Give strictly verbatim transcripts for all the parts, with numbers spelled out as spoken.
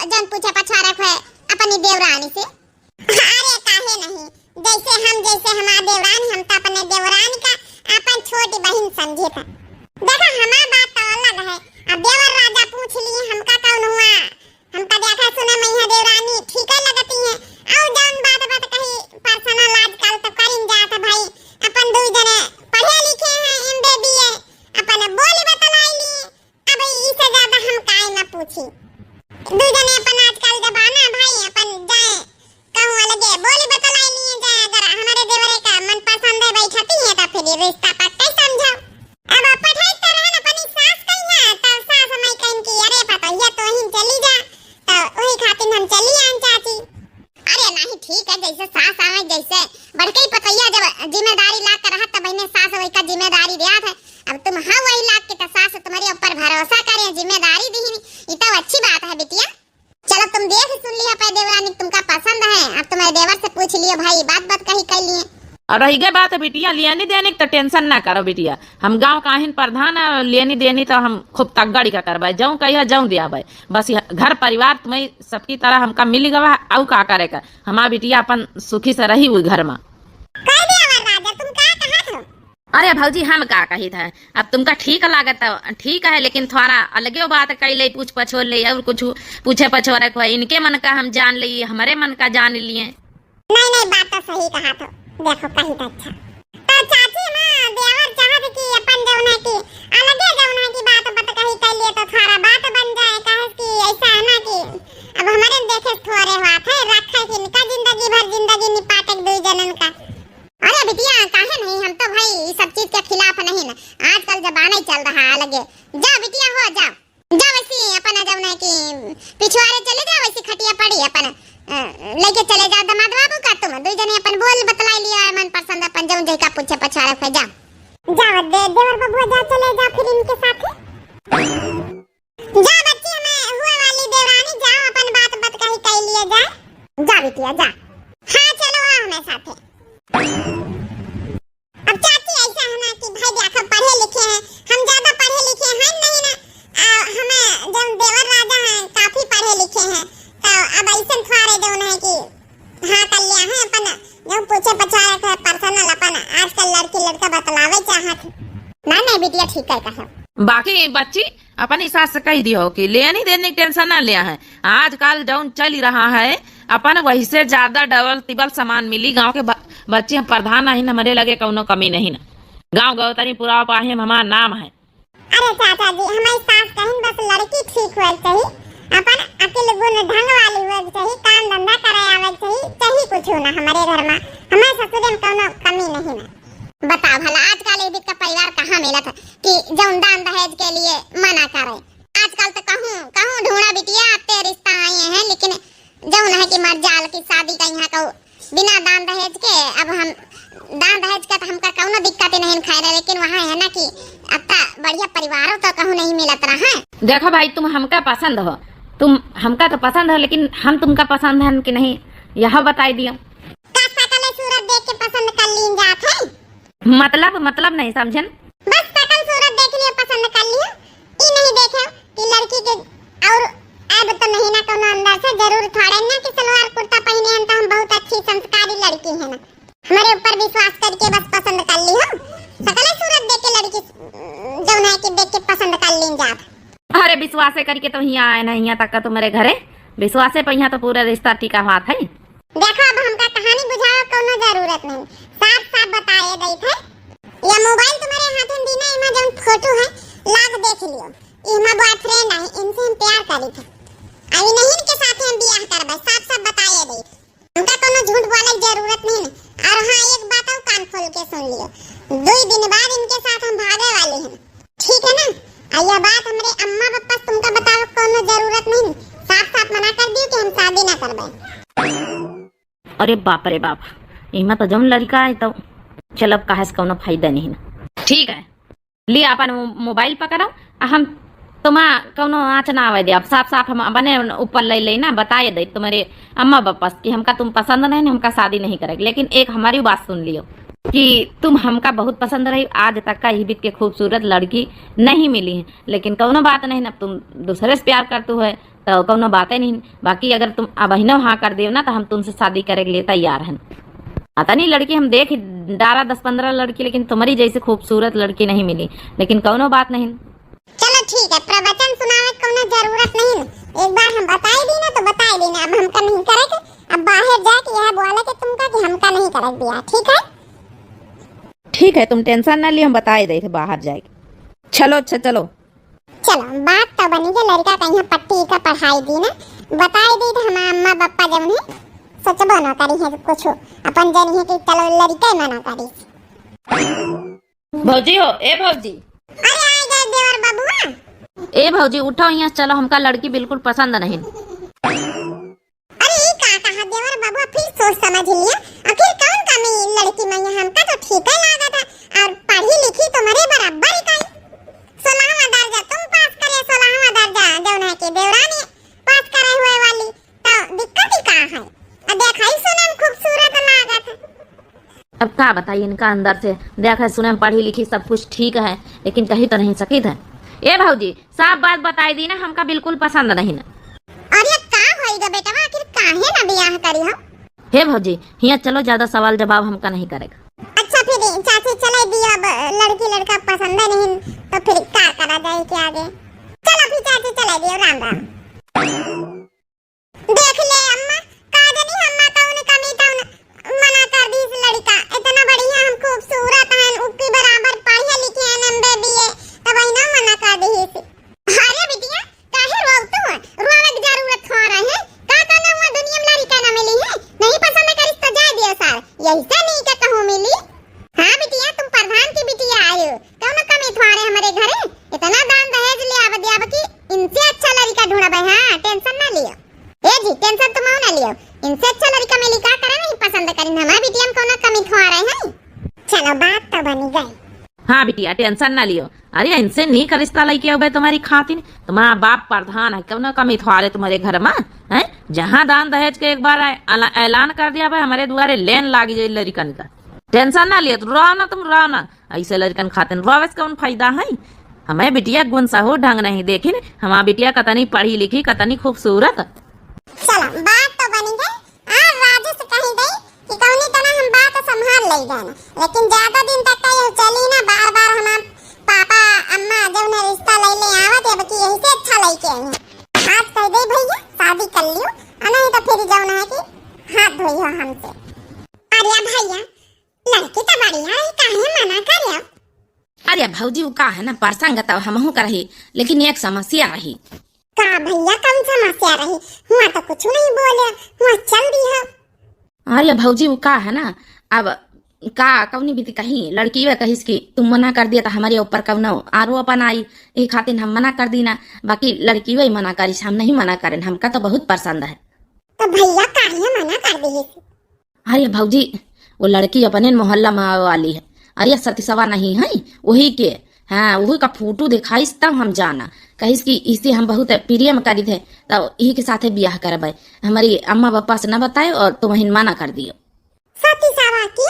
जौन पूछे पछारक है अपनी देवरानी से। अरे काहे नहीं, जैसे हम, जैसे हमार देवरानी, हम तो अपने देवरानी का अपन छोटी बहिन समझे था। देखा, हमार बात तो अलग है, अब देवर राजा पूछ लिए, हमका कौन हुआ, हमका देखा सुना मैया देवरानी ठीक है लगती है। और जौन बात बात कही पर्सनल आजकल तो करिन जात भाई, अपन दुई जने पढ़े लिखे हैं, एमबीबीए, अपन बोली बतलाई लिए, अब इससे ज्यादा हम काहे ना पूछी। दुई जने अपन आजकल जमाना भाई, अपन जाए कहूँ अलगे बोली बतलाई लिए जाए, अगर हमारे देवरे का मन पसंद है बैठती है तो फिर ये रिश्ता पक्का ही समझो। अब पठाई तो रहन अपनी सास कही है, तब सास हमारी कहिन कि अरे पतोहिया तो ही चली जा, तो वही खातिर हम चली आन चाची। अरे नहीं ठीक है, जैसे सास आवे, जैसे बड़कई पतोहिया जब जिम्मेदारी लाग के रहत तब बहने सास वही का जिम्मेदारी दियात है। अब तुम हो वही लाग के तो सास तुम्हारे ऊपर भरोसा करे, जिम्मेदारी दी, ये तो अच्छी बात है बिटिया। चलो तुम देख सुन लिया पे देवरानी तुमका पसंद है, अब तुम्हारे देवर से पूछ लियो भाई, बात बात कही कर लिए। और रही गई बात बिटिया लेनी देनी की, तो टेंशन ना करो बिटिया, हम गांव का आहिन प्रधान है, लेनी देनी तो हम खूब तगड़ी का करबे, जऊँ कहिया जऊँ दियाबे। बस यह घर परिवार तुम्हें सबकी तरह हमका मिल गवा, अउ का करे का, हमार बिटिया अपन सुखी से रही हुई घर में। कह दे अमर राजा, तुम का कहत हो? अरे भौजी, हम का कहित है, अब तुमका ठीक लागत तो ठीक है, लेकिन थोड़ा अलगे बात कई ले, पूछ पछोर ले और कुछ पूछे पछोरे को, इनके मन का हम जान लिए, हमारे मन का जान लिए। नहीं, नहीं, बात तो सही कहत हो। देखो, कही तो अच्छा। तो चाची, हमार देवर चाहत कि अपन जौन है कि अलगे जौन है कि बात बात कही कर लिए तो थारा बात बन जाए, काहे कि ऐसा है ना कि अब हमारे देखे थोड़े हुआ थे, रखे कि इनका जिंदगी भर जिंदगी निपाटे दुई जनन का। अरे बिटिया, काहे नहीं, हम तो भाई ये सब चीज के खिलाफ नहीं ना, आजकल जमाना ही चल रहा है अलगे। जाओ बिटिया, हो जाओ। जा वैसे अपना जौन है कि पिछुआरे चले जा, वैसे खटिया पड़ी अपन, अ, लेके चले जा दामाद बाबू का, तुम दुई जने अपन बोल बतलाई लिया, मनपसंद अपन जौन जैका पूछे पछाड़े पे जा। जा दे, देवर बबुआ जा, चले जा फिर इनके साथ। जा बच्ची, हमें हुआ वाली देवरानी, जाओ अपन बात बात कही कह लिए जा। जा बिटिया जा। हाँ चलो, आओ हमें साथे। अब चाची ऐसा है ना कि भाई देखो पढ़े लिखे हैं, हम ज्यादा पढ़े लिखे हैं नहीं ना, आ, हमें जौन देवर राजा हैं काफी पढ़े लिखे हैं, तो अब ऐसे थोड़े जौन है कि हाँ कर लिया है अपन, जौन पूछे पछाड़े के पर्सनल अपन आजकल लड़की लड़का बतलावे चाहत। ना नहीं बिटिया ठीक है कहे। बाकी बच्ची अपनी सास से कह दियो कि लेनी देनी टेंशन ना लिया है, आजकल जौन चल रहा है अपन वही से ज्यादा डबल तिबल सामान मिली। गाँव के ब-, बच्ची हम प्रधान नहीं, हमरे लगे कौनो कमी नहीं ना। गाँव गौतरी पूरा पाही में हमार नाम है। अरे चाचा जी, हमारी सास कहिन बस लड़की ठीक होए के चाहिए, अपन अकिल गुण ढंग वाली होए के चाहिए, काम धंधा करे आवे के चाहिए, चाहिए कुछ ना हमारे घर में, हमारे ससुरे में कौनो कमी नहीं ना। बताओ भला आजकल ये बीत का परिवार कहाँ मिलत है कि जौन दान दहेज के लिए मना करे। आजकल तो कहूँ कहूँ ढूंढा बिटिया, आते रिश्ता आए हैं, लेकिन जौन है कि मर जाल की शादी का यहाँ कहूँ बिना दान दहेज के। अब हम दान दहेज का तो हमका कौनो दिक्कत ही नहीं खाए रहे, लेकिन वहाँ है ना कि अत्ता बढ़िया परिवारों तो कहूँ नहीं मिलत रहा है। देखो भाई, तुम हमका पसंद हो, तुम हमका तो पसंद हो, लेकिन हम तुमका पसंद हन कि नहीं, यह बताई दियो। का सकल सूरत देख के पसंद कर लीन जात है? मतलब, मतलब नहीं समझन। बस सकल सूरत देख लियो, पसंद कर लियो, ई नहीं देखे कि लड़की के और ऐब तो नहीं ना कौनो अंदर से, जरूर थोड़े ना कि सलवार कुर्ता पहने हैं तो हम बहुत अच्छी संस्कारी लड़की है ना। हमारे ऊपर विश्वास करके बस पसंद कर लियो। सकल सूरत देख के लड़की जौन है कि देख के पसंद कर लीन जात। अरे विश्वास करके तो हियाँ आए ना, हियाँ तक का तुम्हारे घरे विश्वासे पे यहाँ तो पूरा रिश्ता टिका हुआ था। देखो, अब हमका कहानी बुझावे कौनो जरूरत नहीं, साफ साफ बताए देत है। या मोबाइल तुम्हारे हाथ में दीना, इमा जौन फोटो है, लाग देख लियो, इमा बॉयफ्रेंड है, इनसे हम प्यार करी थे। अभी नहीं इनके साथ हम बियाह करबे, साफ साफ बताए देत। हमका कौनो झूठ बोले की जरूरत नहीं है। और हाँ, एक बात और कान खोल के सुन लियो, दो दिन बाद इनके साथ हम भागे वाले हैं। ठीक है ना? आ यह बात हमरे अम्मा पापा से तुमका बतावे के कौनो जरूरत नहीं, साफ साफ मना कर दियो कि हम शादी ना करबे। अरे बाप रे बाप, इमा तो जौन लड़का है तो चल अब कहे से कौनो फायदा नहीं ना। ठीक है, ली अपन मो-, मोबाइल पकड़ो, आ हम तुम्हा कौनो आँच ना आवे दे। अब साफ साफ हम अपने ऊपर ले ले ना, बताए दे तुम्हारे अम्मा पापा से कि हमका तुम पसंद नहीं, हमका शादी नहीं करेगी। लेकिन एक हमारी बात सुन लियो कि तुम हमका बहुत पसंद रही, आज तक का यही बीत के खूबसूरत लड़की नहीं मिली है, लेकिन कौनो बात नहीं, अब तुम दूसरे से प्यार करतू है, तो कौनो बातें नहीं। बाकी अगर तुम अबहिनो हाँ कर देव ना, तो हम तुमसे शादी करे के लिए तैयार हैं। अतनी लड़की हम देख डारा, दस पन्द्रह लड़की, लेकिन तुम्हारी जैसे खूबसूरत लड़की नहीं मिली, लेकिन कौनो बात नहीं। चलो ठीक है, प्रवचन सुनावे के कौनो जरूरत नहीं। एक बार हम बताई दी ना तो बताई दी ना, अब हमका नहीं करे के, अब बाहर जाके यह बोले के तुमका कि हमका नहीं करे के बियाह, ठीक है? ठीक है, तुम tension ना लियो, हम बताई देई थे बाहर जाके। चलो, अच्छा, चलो। चलो, बात तो बनी के लड़का कहीं पट्टी का पढ़ाई दी ना, बताई दी तो हमारे अम्मा पापा जब नहीं सोचबो ना करी है कुछ, अपन जनी है कि चलो लड़का ही मना करी। भौजी हो, ए भौजी। अरे आ गए देवर बबुआ। ए भौजी, उठो यहाँ, चलो, हमका लड़की बिल्कुल पसंद नहीं। अरे ई का कहा देवर बबुआ, फिर सोच समझ लिया। आखिर कौन कमी लड़की में है? हमका तो ठीक है लागत है, और पढ़ी लिखी तुम्हारे बराबर ही कहीं। सोलहवाँ दर्जा तुम पास करे, सोलहवाँ दर्जा जौन है कि देवरानी पास करे हुए वाली, तो दिक्कत ही का है? अब देखाई सुने में खूबसूरत लागत है। अब का बताई इनका अंदर से, देखा सुने में पढ़ी लिखी सब कुछ ठीक है, लेकिन कही तो नहीं सकित है। ए भौजी, साफ बात बताई दी ना, हमका बिल्कुल पसंद नहीं ना। अरे का होई गा बेटवा, आखिर काहे ना बियाह करी हो? हे भौजी, हियाँ चलो, ज्यादा सवाल जवाब हमका नहीं करेगा। अच्छा फिर चाची चले दियो, अब लड़की लड़का पसंद है नहीं तो फिर का करा जाए के आगे? चलो फिर चाची चले दियो, राम राम। देख ले अम्मा, का जानी अम्मा कौन कमी तौन मना कर दी इस लड़का। इतना बढ़िया हम खूबसूरत हैं, उक्की बराबर पढ़े लिखे हैं, एमबीए बीए, तब ही ना मना कर दी इसे। अरे बिटिया, काहे रोवतू है? रोवे की जरूरत थोड़ा है। का कहना हुआ दुनिया में लड़का ना मिली है? नहीं पसंद करिस तो जाए दियो सार। यही से नहीं के कहूँ मिली। हाँ बिटिया, तुम प्रधान की बिटिया आयो। कौन कमी थोड़े हमारे घरे? इतना दान दहेज ले आव दियाब कि इनसे अच्छा लड़का ढूंढबे। हाँ, tension ना लियो। ए जी, tension तुम ना लियो। इनसे अच्छा लड़का मिली का करे नहीं पसंद करिन। हमारे बिटिया में कौन कमी थोड़े है? चलो, बात तो बनी गई। हाँ बिटिया, tension ना लियो। अरे इनसे नीक रिश्ता लइके अउबे तुम्हारी खातिन। तुम्हारा बाप प्रधान है, कौनो कमी थोड़े तुम्हारे घर में, हैं? जहाँ दान दहेज के एक बार ऐ-, अला-, ऐलान कर दिया भाई, हमारे दुआरे line लागी जाई लड़कन का। Tension ना लियो, तुम रहो ना, तुम रहो ना। ऐसे लड़कन खातिन रोवे से कौन फायदा है? हमें बिटिया गुण सहू ढंग नहीं देखिन, हमार बिटिया कतनी पढ़ी लिखी, कतनी खूबसूरत। चलो, बात तो बनी गई। आज राजू से कही गई कि कौनी तना हम बात संभाल ले जाना, लेकिन ज्यादा दिन तक का ये चली ना, बार बार हमार पापा अम्मा जौन है रिश्ता ले ले आवत है, बल्कि यही से अच्छा लेके आई है। आज कह दे भैया शादी कर लियो, और नहीं तो फिर जौन है कि हाथ धोई हो हमसे। अरे भैया, लड़की तो बढ़िया रही, काहे मना करियो? अरे भौजी, वो का है ना, प्रसंग तो हमहू का रही, लेकिन एक समस्या रही। का भैया, कौन समस्या रही? हुआ तो कुछ नहीं बोले, हुआ चल दी हो। अरे भौजी, वो का है ना, अब का कौनी बीती कही, लड़की वे कहिस कि तुम मना कर दिया तो हमारे ऊपर कौनो आरोप आई, यही खातिर हम मना कर दी ना। बाकी लड़की वे मना करिस, हम नहीं मना करें, हमका तो बहुत पसंद है। तो भैया काहे मना कर दी? अरे भौजी, वो लड़की अपने मोहल्ला में आवे वाली है। अरे सतीशवा नहीं है, वही के, हाँ, वही का फोटो दिखाइस तब हम जाना। कहिस कि इसे हम बहुत प्रेम करी थे, तो यही के साथे बियाह करबे। हमारी अम्मा पापा से ना बताए और तुम वहीं मना कर दियो। सतीशवा की?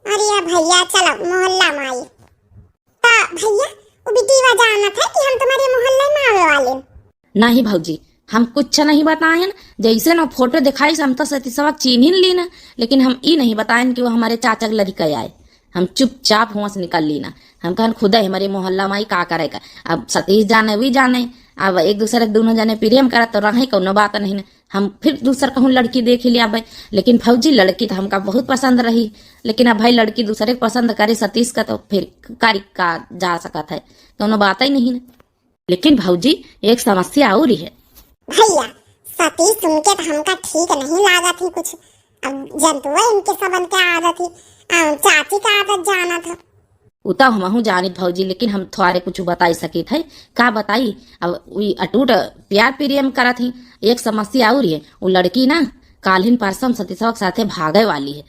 अरे भैया, चलो मोहल्ला में आई। तो भैया, वो बिटिया जानत है कि हम तुम्हारे मोहल्ले में आवे वाले? नहीं भौजी, हम कुछ नहीं बताएन। जैसे ना फोटो दिखाइस, हम तो सतीशवा के चीन्हिन लीन, लेकिन हम ई नहीं बताएन कि वो हमारे चाचा के लड़का आए। हम चुपचाप हुआं से निकल लीन। हम कहन खुदे हमारे मोहल्ला में आई का करे का। अब सतीश जाने, वी जाने। अब एक दूसरे के दोनों जने प्रेम करत तो रहे, कौनो बात नहीं न। हम फिर दूसर कहूँ लड़की देख ही लिया भाई। लेकिन भौजी, लड़की तो हमका बहुत पसंद रही, लेकिन अब भाई लड़की दूसरे के पसंद करे सतीश का, तो फिर करी का जा सकत है, कौनो बात ही नहीं न। लेकिन भौजी, एक समस्या और ही है। भैया, सतीश उनके तो हमका ठीक नहीं लागत ही कुछ। अब जनतुआ इनके सबन के आदत ही, आ, चाची का आदत जानत है। उ तो हमहू जानित भौजी, लेकिन हम थोड़े कुछ बताई सकित है। का बताई, अब उ अटूट प्यार प्रेम करत ही। एक समस्या और है, उ लड़की ना काल्हिन परसों सतीशवा के साथे भागे वाली है।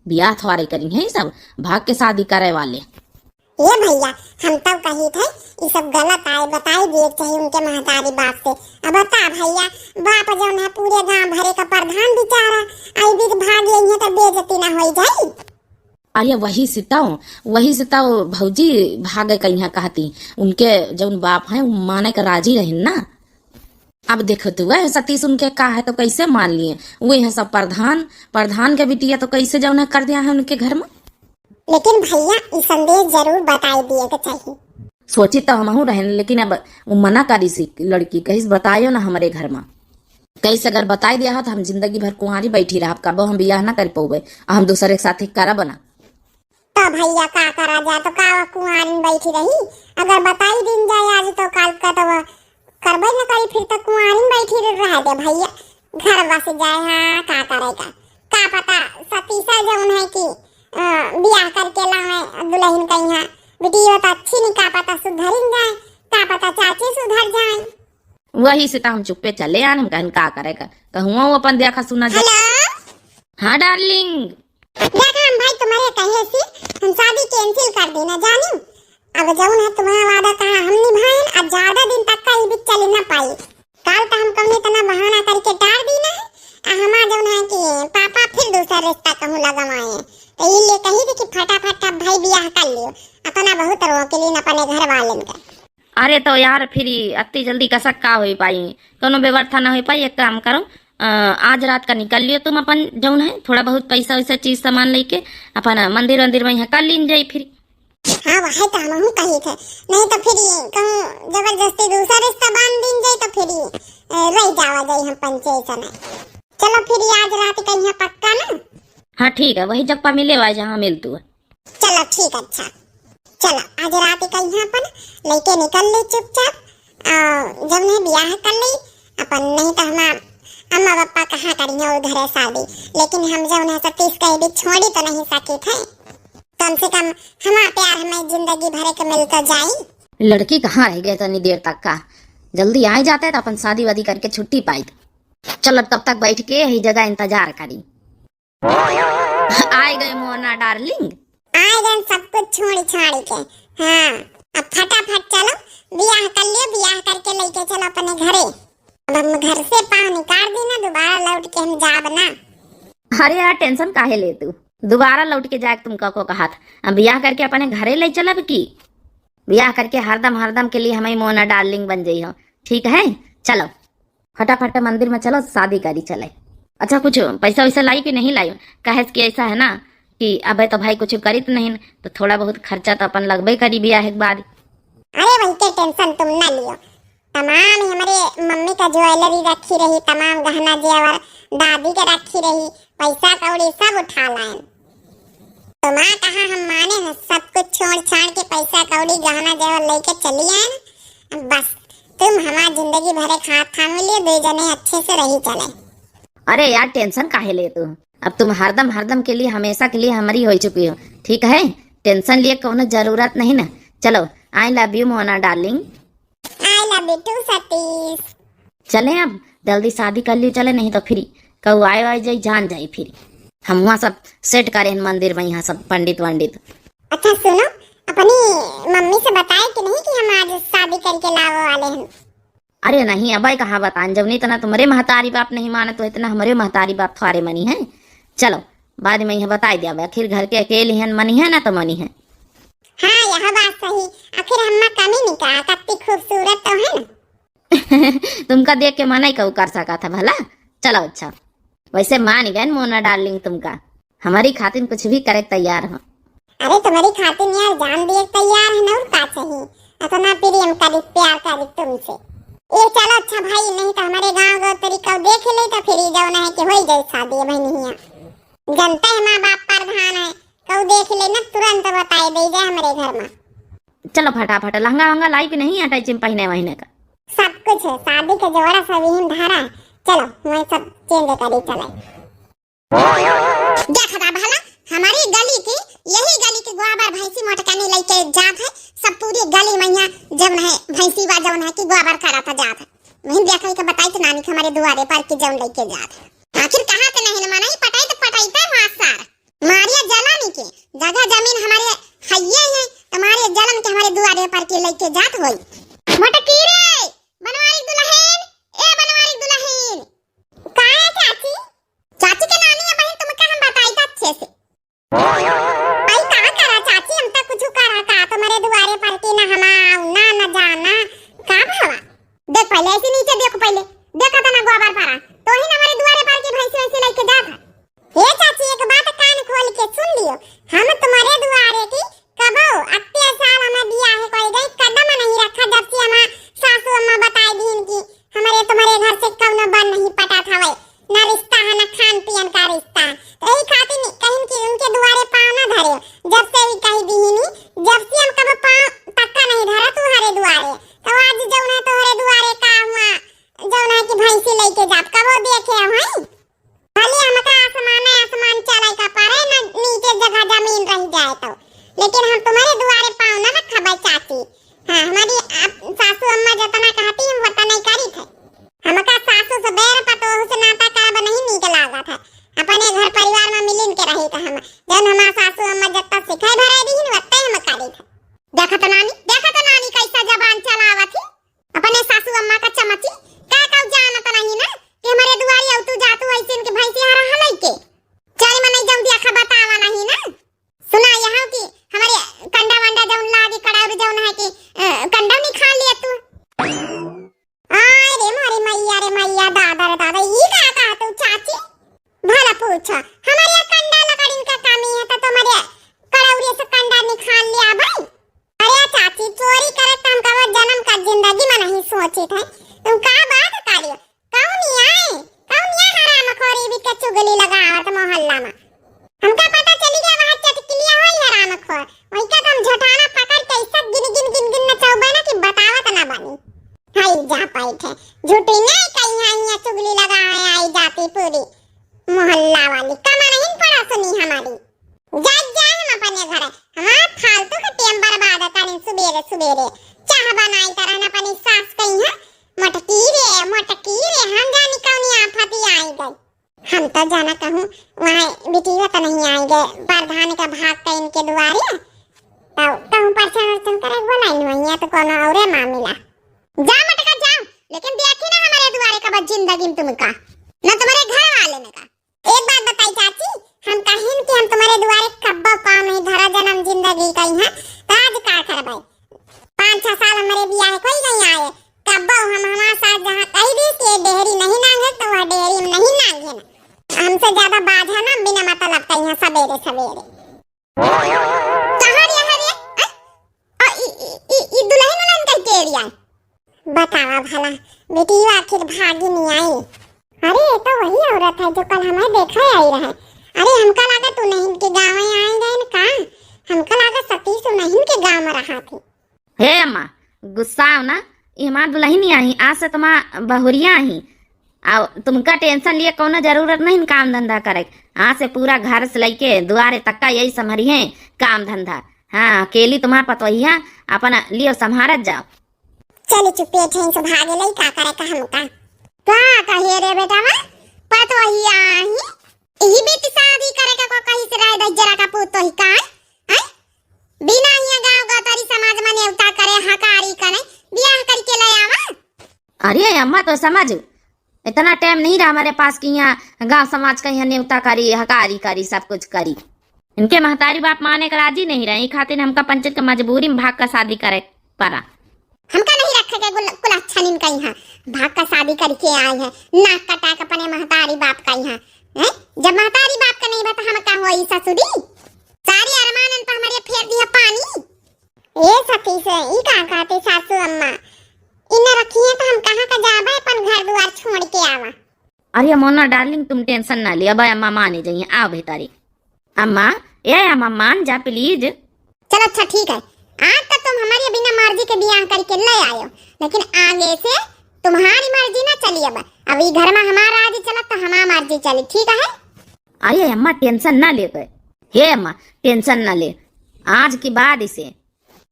बियाह थोड़े करी है सब, भाग के शादी करे वाले। ये भैया, हम तो कही थे, ये सब गलत आए, बताई दिए के चाहिए उनके महतारी बाप से। अब बता भैया, बाप जौन है पूरे गांव भरे का प्रधान बेचारा, आई बीच भाग गई है तो बेइज्जती ना होई जाई। अरे वही से तो, वही से तो भौजी भागे कहीं कहती, उनके जौन बाप हैं वो माने के राजी रहिन ना। अब देखो तू, वह सतीश उनके का है तो कैसे मान लिए? वो यहाँ सब प्रधान, प्रधान के बिटिया तो कैसे जौन है कर दिया है उनके घर में। लेकिन भैया, ई संदेश जरूर बताई दिए के चाहिए। सोची तो हमहू रहन, लेकिन अब वो मना करी सी लड़की, कहिस बतायो ना हमरे घर में। कहिस अगर बताई दिया हो तो हम जिंदगी भर कुंवारी बैठी रहब, कबो हम बियाह ना कर पौबे, आ हम दूसरे के साथे करब ना। तो भैया का करा जाए, तो का वह कुंवारिन बैठी रही? अगर बताई दिन जाए आज तो काल का तो वह करबे न करी, फिर तो कुंवारिन बैठी रह दे भैया। घर बस जाए, हाँ का करे का, का पता सतीसा जौन है कि, अ, बियाह करके लावे दुल्हन का यहाँ, बिटिया तो अच्छी नहीं, का पता सुधरिन जाए, का पता चाची सुधर जाए। वही से तो हम चुप्पे चले आन, हम कहन का करे का, कहूँ वो अपन देखा सुना जा। हेलो। हाँ डार्लिंग। देखा हम भाई तुम्हारे कहे सी हम शादी cancel कर देना जानी। अब जौन है तुम्हारा वादा कहा हम निभाएन, अब ज्यादा दिन तक का ई बीच चली ना पाई। काल तो हम कौने इतना बहाना करके टार दीना है, आ हमार जौन है कि पापा फिर दूसरा रिश्ता कहूँ लगवाए, तो ये लिए कही थी कि फटाफट अब भाई बियाह कर लियो, अपना बहुत रोके लिए अपने घर वाले का। अरे तो यार, फिर ई अत्ती जल्दी कसक का होई पाई, कौनो व्यवस्था ना होई पाई। एक काम करो, अ, आज रात का निकल लियो तुम अपन, जौन है थोड़ा बहुत पैसा वैसा चीज सामान लेके अपन मंदिर वंदिर में यहाँ कर लीन जाई फिर। हाँ, वही तो हमहू कही थे, नहीं तो फिर ई कहूँ जबरदस्ती दूसरा रिश्ता बांध दीन जाई तो फिर ई, अ, रह जावा जाई हम पंचे ऐसा नहीं। चलो फिर ई आज रात का यहाँ पक्का ना? हाँ ठीक है, वही जगह मिले हुआ जहाँ मिल तू। चलो ठीक, अच्छा। चलो, आज रात का यहाँ अपन लइके निकल ले चुपचाप, आ, जब नहीं बियाह कर ले अपन, नहीं तो हमार अम्मा पापा कहाँ करिए वो घरे शादी, लेकिन हम जब नहीं सतीश कहे भी छोड़ी तो नहीं सकी थे, कम से कम हमार प्यार हमें जिंदगी भरे के मिल तो जाई। लड़की कहाँ रह गए तनी देर तक का, जल्दी आए जाते तो अपन शादी वादी करके छुट्टी पाई। चलो तब तक बैठ के यही जगह इंतजार करी। आए गए मोना डार्लिंग। आए गए सब कुछ छोड़ छाड़ के। हाँ, अब फटाफट चलो, बियाह कर लियो, बियाह करके लेके चलो अपने घरे। अब हम घर से पाँव निकाल दी ना, दोबारा लौट के हम जाब ना। अरे यार, tension काहे ले तू? दोबारा लौट के जाए तुम का को कहत, अब बियाह करके अपने घरे ले चलब की? बियाह करके हरदम हरदम के लिए हमारी मोना डार्लिंग बन जाई हो, ठीक है? चलो। फटाफट मंदिर में चलो, शादी करी चले। अच्छा, कुछ पैसा वैसा लाई कि नहीं लाई? काहे कि ऐसा है ना कि अबे तो भाई कुछ करित नहीं, तो थोड़ा बहुत खर्चा तो अपन लगबे करी बियाह के बाद। अरे वही के tension तुम ना लियो, तमाम हमारे मम्मी का jewellery रखी रही, तमाम गहना जेवर दादी के रखी रही, पैसा कौड़ी सब उठा लाएन। तो माँ कहा हम माने हैं, सब कुछ छोड़ छाड़ के पैसा कौड़ी गहना जेवर लेके चली आएन। बस तुम हमार जिंदगी भरे खात थाम लियो, दो जने अच्छे से रही चले। अरे यार, tension काहे ले तू? अब तुम हरदम हरदम के लिए, हमेशा के लिए हमारी हो चुकी हो, ठीक है? Tension लिए कोनो जरूरत नहीं ना। चलो, I love you मोना डार्लिंग। I love you too सतीश। चले अब जल्दी शादी कर लियो चले, नहीं तो फिर कहू आए आए जाई जान जाई फिर। हम वहाँ सब set करे हैं मंदिर में, यहाँ सब पंडित वंडित। अच्छा सुनो, अपनी मम्मी से बताए कि नहीं कि हम आज शादी करके लावे वाले हैं? अरे नहीं, अबे कहाँ बताएं, जब नहीं इतना तुम्हारे महतारी बाप नहीं माने तो इतना हमारे महतारी बाप थोड़े मनी है। चलो बाद में यह बताई दिया, आखिर घर के अकेले हैं, मनी है ना तो मनी है। हाँ, यह बात सही। आखिर अम्मा कमी नहीं का, कत्ती खूबसूरत तो है ना। तुमका देख के मना ही कहू कर सका था भला। चलो अच्छा, वैसे मान गए मोना डार्लिंग तुमका, हमारी खातिर कुछ भी करे तैयार हो। अरे तुम्हारी खातिर यार जान दिए तैयार है ना, और का चाहिए? इतना प्रेम करी, प्यार करी तुमसे। ए चलो अच्छा भाई, नहीं तो हमारे गाँव गो तरीका देख ले तो फिर ई जौन है कि होई जाए शादी बहनिया। जनता है माँ बाप प्रधान है, कहू देख ले ना, तुरंत बताए दे जाए हमारे घर में। चलो फटाफट लहंगा वहंगा लाई कि नहीं, अटैची में पहने वहने का। सब कुछ है, शादी के जोड़ा सब यहीं धारा है। चलो मैं सब change करी चले। देख दा भला, हमारी गली की, यही गली की गोबर भैंसी मोटकानी लेके जात है, सब पूरी गली में यहाँ जौन है भैंसी बा जौन है कि गोबर करत जात है। वहीं देख के बताई तो नानी के हमारे दुआरे पर की जौन लेके जात है। आखिर कहाँ के नहीं मनई पटाई तो पटाई पे हुआ सार। मारिया जलन के जगह जमीन हमारे हइये है, तो मारिया जलन के हमारे दुआरे पर के लेके जात होई। मोटकी रे, बनवारी दुल्हन, ए बनवारी दुल्हन। का है चाची? चाची के नानी है बहन, तुमका हम बताई था अच्छे से। भाई का करा चाची, हम तो कुछ करा का, तुम्हारे दुआरे पर के ना हम आऊ, ना, ना जाना, का भावा? देख पहले ऐसे नीचे देखो पहले। परा, तोहिन हमरे दुआरे पर की भैंसी वैंसी लइके जात है। ए चाची, एक बात कान खोल के सुन लियो, हम तुम्हरे दुआरे की कबो अत्ते साल हमें बियाह कोई गई कदम नहीं रखा, जब से हमार सासू अम्मा बताई दीन कि हमरे तुम्हरे घर से कउनो बन नहीं पटत हवे, ना रिश्ता है, ना खान पियन का रिश्ता है। तो यही खातिर कहिन कि उनके दुआरे पाँव ना धरे, जब से भी कही दीनी, जब से हम कबो पाँव तक का नहीं धरा तुम्हरे दुआरे। तो आज जउन है तुम्हरे दुआरे का हुआ, जउन है कि भैंसी लइके जात, कबो देखे हो, हैं? भले हमका आसमाने आसमान चले का परे, न नीचे जगह जमीन रह जाए तो, लेकिन हम तुम्हरे दुआरे पाँव न रखबै चाची। हाँ, हमरी आप सासू अम्मा जतना कहती हम वतनै करी थे। हमका सासू से बैर पतोह से नाता करब नहीं नीक लागत है। अपने घर परिवार में मिलिन के रही थे हम, जउन हमार सासू अम्मा जत्ता सिखाई भराई दीन वत्ते हम करी थे। देखत नानी, देखत नानी कैसा जबान चलावत ही। अपने सासू अम्मा का चमची, का का जानत नहीं ना कि हमरे दुआरी अउतू जातू ऐसे इनके भैंसी हरा हलई के। चल मने जउन दिया खा बतावा नहीं ना। सुना यहाँ कि हमरे कंडा वंडा जउन लागी कड़ौरी जउन है कि, अ, कंडा निकाल लिया तू। आय रे मोरी मैया रे मैया, दादा रे दादा, ई का कहा तू चाची? भला पूछा, हमरे यहाँ कंडा लकड़िन का कमी है तो तुम्हरे कड़ौरी से कंडा निकाल लिया भाई। अरे चाची, चोरी करे त हम कबो जन्म का जिंदगी में नहीं सोचित है। तुम का बात करियो? कउन आए? कउन ये हरामखोरी भी के चुगली लगावत मोहल्ला में? हमका पता चली गया वहाँ चटकिलिया होई हरामखोर। वही का हम झटाना पकड़ के ऐसा गिन गिन गिन गिन नचौबे ना कि बतावत ना बनी। हाय जा पाई थे। झूठी नहीं कही है, यहाँ चुगली लगावे आई जाती पूरी मोहल्ला वाली। कमा नहीं पड़ा सुनी हमारी। जा, जा हम अपने घरे। हमार फालतू के टेम बर्बाद करें सुबेरे सुबेरे। चाह बनाई तरह न अपनी सास कही है, "मोटकी रे, मोटकी रे," हम जानी कौनी आफती आई गई। हम तो जाना कहूँ वहाँ बिटिया तो नहीं आई गए, प्रधान का भाग का इनके दुआरे। तो कहूँ परछन उरछन करे बोलाई नुआ तो कोनो औरे मामिला। जा मटका जाओ, लेकिन देखी ना हमारे दुआरे का बस जिंदगी में तुमका, ना तुम्हारे घर वाले ने का। एक बात बताई चाची, हम कहिन कि हम तुम्हारे दुआरे कब्बो पाँव नहीं धरा जन्म जिंदगी कही है, तो आज का करबै? पाँच छह साल हमरे बियाह कोई नहीं आए, कब्बो हम हमारे साथ जहाँ कही दी कि ये डेहरी नहीं नांगे, तो वह डेहरी में नहीं नांगे ना। हमसे ज्यादा बाझा ना बिना मतलब कही है सबेरे सबेरे। कहाँ रे, यहाँ रे? अ, अ, ई, ई, ई, ई दुलहिन उलहिन कह के एरिया है। बतावा भला, बेटी आखिर भागी नहीं आई। अरे, ये तो वही औरत है जो कल हमें देखा आई रहे। अरे, हमका लगा तू नहीं इनके गाँव में आई गए न का? हमका लगा सतीश नहीं इनके गाँव में रहा थी। हे अम्मा, गुस्साव ना, ई हमार दुलहिन आही, आज से तुम्हार बहुरिया आही। अउ तुमका tension लिए कउनो जरूरत नहीं काम धंधा करे। आज से पूरा घर से लइके दुआरे तक का यही संभरी है काम धंधा। हाँ, अकेली तुम्हार पतोहिया अपना लियो संभारत जाओ। चली चुप्पे ठेन से भागे लई, का करे का हमका। का कहे रे बेटावा, पतोहिया आही, यही बेटी शादी करे का को कहीं से रह दे जरा का पूत तो ही का, हैं? बिना हिया गाँव गतरी समाज में नेवता करे, हकारी करे, बियाह करके ले आवा। अरे अम्मा, तो समझ, इतना time नहीं रहा हमारे पास कि यहाँ गाँव समाज का यहाँ नेवता करी, हकारी करी, सब कुछ करी। इनके महतारी बाप माने का राजी नहीं रहे, ई खातिर हमका पंचायत के मजबूरी में भाग का शादी करे पड़ा। हमका नहीं रखे के गुल-, कुल अच्छा नहीं कही है, भाग का शादी करके आई है, नाक कटा के अपने महतारी बाप का यहाँ, हैं? जब महतारी बाप का नहीं बा, तो हम का होई ससुरी? सारी अरमानन पर हमारे फेर दिया पानी। ए सतीश, ई का कहते सासू अम्मा? इन्हें रखिए तो हम कहाँ का जाबे अपन घर दुआर छोड़ के आवा? अरे मोना darling, तुम tension ना लिया, अब अम्मा माने जाइए, आओ भीतरी। अम्मा, ए अम्मा, मान जा please। चलो अच्छा ठीक है, आज तो तुम हमारी बिना मर्जी के बियाह करके ले आयो, लेकिन आगे से तुम्हारी मर्जी ना चली। अब, अब ई घर में हमारा राज चलत तो हमारा मर्जी चली, ठीक है? अरे अम्मा, tension ना ले कोई। हे अम्मा, tension ना ले, आज के बाद इसे,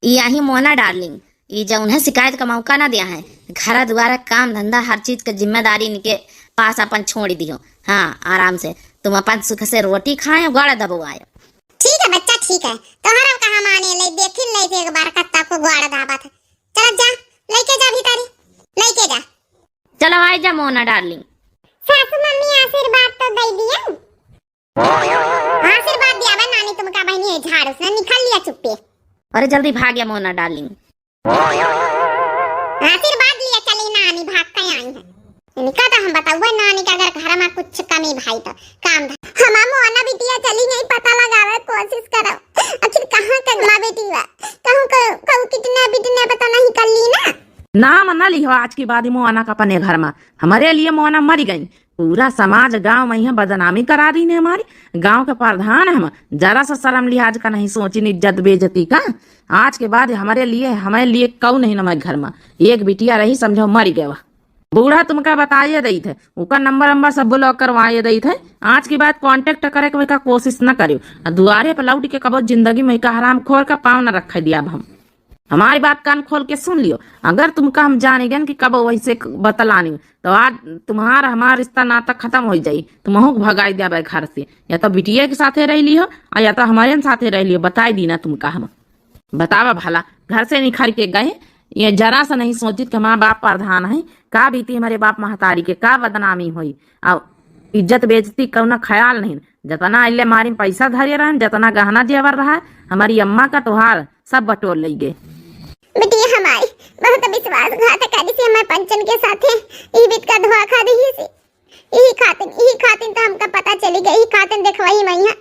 ई आही मोना darling, ई जउन है शिकायत का मौका ना दिया है। घर दुआरा काम धंधा हर चीज का जिम्मेदारी इनके पास अपन छोड़ दियो। हाँ, आराम से तुम अपन सुख से रोटी खायो, गोड़ दबवायो। ठीक है बच्चा, ठीक है, तोहरा कहाँ माने ले, देखी ले एक बार कत्ता को गोड़ दाबत है। चल जा, लेके जा भीतरी, लेके जा। चलो आई जा मोना darling। सासू मम्मी आशीर्वाद तो दे दिया। आशीर्वाद दिया बे नानी, तुमका बहनी है झाड़ू से निकल लिया चुप्पे। अरे जल्दी भाग या मोना darling। आशीर्वाद लिया चली नानी, भाग के आई है। इनका तो हम बताउबे ना, इनका अगर घर मा कुछ कमी भाई तो काम ध-, हमार मोना बिटिया चली गई, पता लगावे कोशिश करो, आखिर कहाँ के मा बेटी बा, कहूँ क-, कहूँ किडनैप विडनैप तो नहीं कर ली ना? नाम न लिहो आज के बाद मोना का अपने घर मा, हमरे लिए मोना मरी गई। पूरा समाज गाँव मा यहाँ बदनामी करा दीन है हमारी। गाँव के प्रधान हम, जरा सा शर्म लिहाज का नहीं सोचिन, इज्जत बेइज्जती का। आज के बाद हमरे लिए, हमरे लिए कऊ नहीं न घर मा। एक बिटिया रही, समझो मरी गवा। बूढ़ा तुमका बताइए देइत है, ओकर नंबर वंबर सब ब्लॉक करवाइए देइत है। आज के बाद कॉन्टैक्ट करे के वइका कोशिश न करियो। आ दुआरे पर लौट के कबो जिंदगी मा वइका हरामखोर का पाँव न रखे दिया अब हम। हमारी बात कान खोल के सुन लियो, अगर तुमका हम जाने गन कि कब वैसे क-, बतलानी, तो आज तुम्हार हमार रिश्ता नाता खतम होइ जाई। तुमहू के भगाई देबे घर से, या तो बिटिया के साथे रह लियो, और या तो हमरे साथे रह लियो। बताई दी ना तुमका हम। बतावा भला, घर से निखर के गए, ये जरा सा नहीं सोचित कि हमार बाप प्रधान है, का बीती हमरे बाप महतारी के, का बदनामी होई, और इज्जत बेइज्जती कौना ख्याल नहीं। जतना अइले मारी पैसा धरे रहन, जतना गहना जेवर रहा, हमारी अम्मा का तोहार सब बटोर लई गए। बिटिया हमारी बहुत विश्वासघात करी से हमारे पंचन के साथे, ई बीत का धोखा दिही से। यही खातिन, यही खातिन तो हमका पता चली गई, यही खातिन देखवाई मैया,